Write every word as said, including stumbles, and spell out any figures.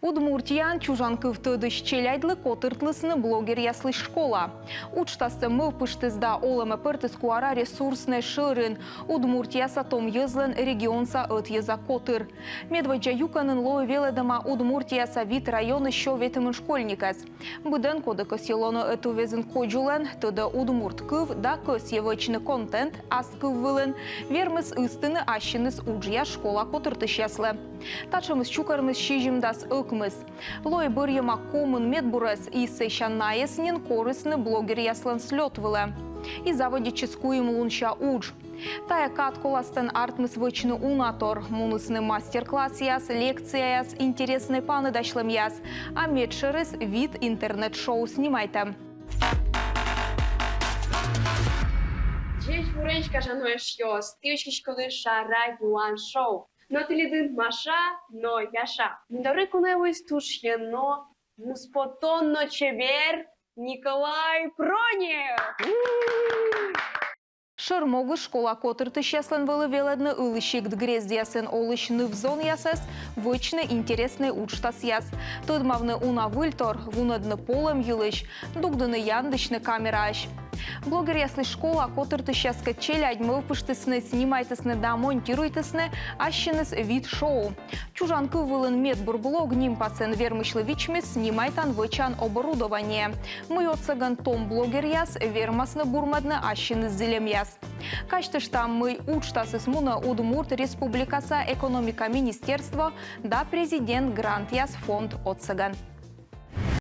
Удмуртияын чужан кыв тӧдысь челядьлы котыртлісны блогеръяслысь школа. Уджтассӧ мӧвпыштіс да олӧмӧ пӧртіс куара ресурснӧй шӧрин, Удмуртияса том йӧзлӧн регионса ӧтйӧза котыр. Медводдза юкӧнын лои велӧдӧма Удмуртияса вит районысь сё ветымын школьникӧс. Быдӧн, коді кӧсйӧ лоны ӧтуввезйын кодзулӧн, тӧдӧ удмурт кыв да кӧсйӧ вӧчны контент ас кыв вылын, вермис ыстыны ассьыныс уджъяс школа котыртысьяслы. Татшӧмыс чукӧрмис сизимдас ӧкмыс. Лои бӧрйӧма комын медбурӧс, и сэсся найӧс нин корисны блогеръяслӧн слёт вылӧ. И заводитчис куим лунся удж. Тайӧ кад коластӧн артмис вӧчны уна тор. Мунісны мастер-классъяс, лекцияяс, интереснӧй паныдасьлӧмъяс. А медшӧрыс — вит интернет-шоу снимайтӧм. Ӟечбуресь, гажано эшъёс! Ті веськалӧ «Шара юан» шоу. Но тӧледын Маша но Яша. Ми дорӧ кунӧ воис туж ёна, муспотан но чебер Николай Пронин. Шӧр могыс школа котыртысьяслӧн вӧлі велӧдны ылысь сикт-грездъясын олысь ныв-зонъясӧс, вӧчны интереснӧй уджтасъяс, тӧдмавны уна выльтор, вунӧдны полӧм йылысь, дугдыны яндысьны камераысь. Блогеръяслысь школа котыртысьяскӧд челядь мӧвпыштісны, снимайтісны да монтируйтісны ассьыныс вит шоу. «Чужан кыв вылын медбур блог» нимпасын вермысьлы вичмис снимайтан-вӧчан оборудование, мый отсӧгӧн том блогеръяс вермасны бурмӧдны ассьыныс зільӧмъяс. Казьтыштам, мый уджтасыс мунӧ Удмурт Республикаса экономика министерство да президент грантъяс фонд отсӧгӧн.